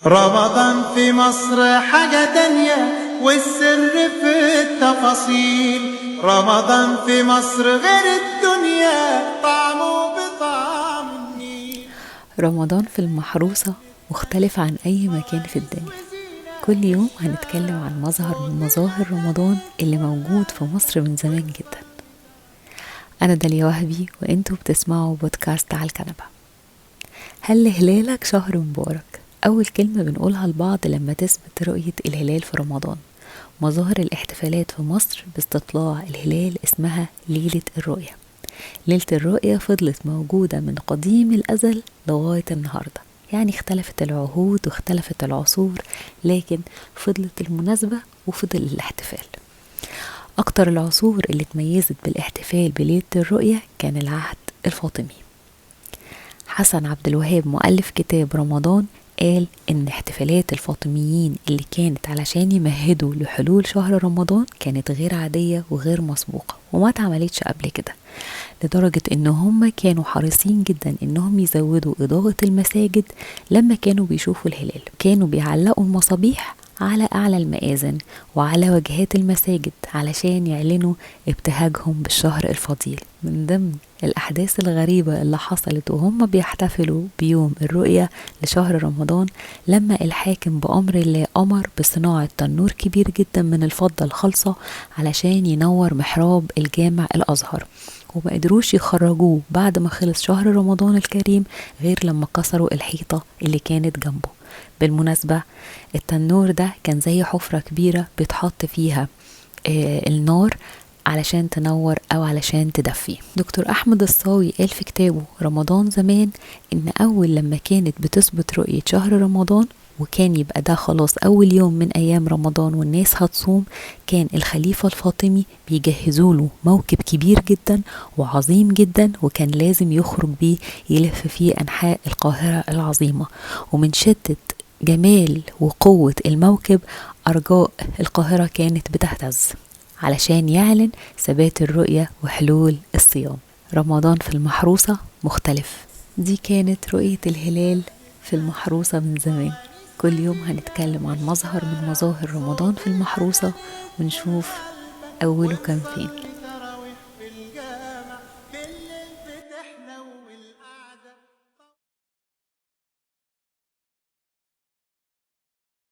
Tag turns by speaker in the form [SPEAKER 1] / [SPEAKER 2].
[SPEAKER 1] رمضان في مصر حاجة تانية، والسر في التفاصيل. رمضان في مصر غير الدنيا، طعمه بطعم النيل.
[SPEAKER 2] رمضان في المحروسة مختلف عن أي مكان في الدنيا. كل يوم هنتكلم عن مظهر من مظاهر رمضان اللي موجود في مصر من زمان جدا. أنا داليا وهبي وإنتوا بتسمعوا بودكاست على الكنبة. هل هلالك شهر مبارك؟ أول كلمة بنقولها لبعض لما تثبت رؤية الهلال في رمضان. مظاهر الاحتفالات في مصر باستطلاع الهلال اسمها ليلة الرؤية. ليلة الرؤية فضلت موجودة من قديم الأزل لغاية النهاردة، يعني اختلفت العهود واختلفت العصور، لكن فضلت المناسبة وفضل الاحتفال. أكتر العصور اللي تميزت بالاحتفال بليلة الرؤية كان العهد الفاطمي. حسن عبد الوهاب مؤلف كتاب رمضان قال إن احتفالات الفاطميين اللي كانت علشان يمهدوا لحلول شهر رمضان كانت غير عادية وغير مسبوقة وما اتعملتش قبل كده، لدرجة إن هم كانوا حريصين جدا إنهم يزودوا إضاءة المساجد لما كانوا بيشوفوا الهلال. كانوا بيعلقوا المصابيح على أعلى المآذن وعلى واجهات المساجد علشان يعلنوا ابتهاجهم بالشهر الفضيل. من ضمن الأحداث الغريبة اللي حصلت وهم بيحتفلوا بيوم الرؤية لشهر رمضان، لما الحاكم بأمر الله أمر بصناعة تنور كبير جدا من الفضة الخالصة علشان ينور محراب الجامع الأزهر، وما قدروش يخرجوه بعد ما خلص شهر رمضان الكريم غير لما كسروا الحيطة اللي كانت جنبه. بالمناسبة التنور ده كان زي حفرة كبيرة بيتحط فيها النار علشان تنور أو علشان تدفي. دكتور أحمد الصاوي قال في كتابه رمضان زمان إن أول لما كانت بتثبت رؤية شهر رمضان وكان يبقى ده خلاص أول يوم من أيام رمضان والناس هتصوم، كان الخليفة الفاطمي بيجهزوله موكب كبير جدا وعظيم جدا، وكان لازم يخرج بيه يلف فيه أنحاء القاهرة العظيمة. ومن شدة جمال وقوة الموكب أرجاء القاهرة كانت بتهتز علشان يعلن ثبات الرؤية وحلول الصيام. رمضان في المحروسة مختلف. دي كانت رؤية الهلال في المحروسة من زمان. كل يوم هنتكلم عن مظهر من مظاهر رمضان في المحروسة ونشوف أوله كان فين.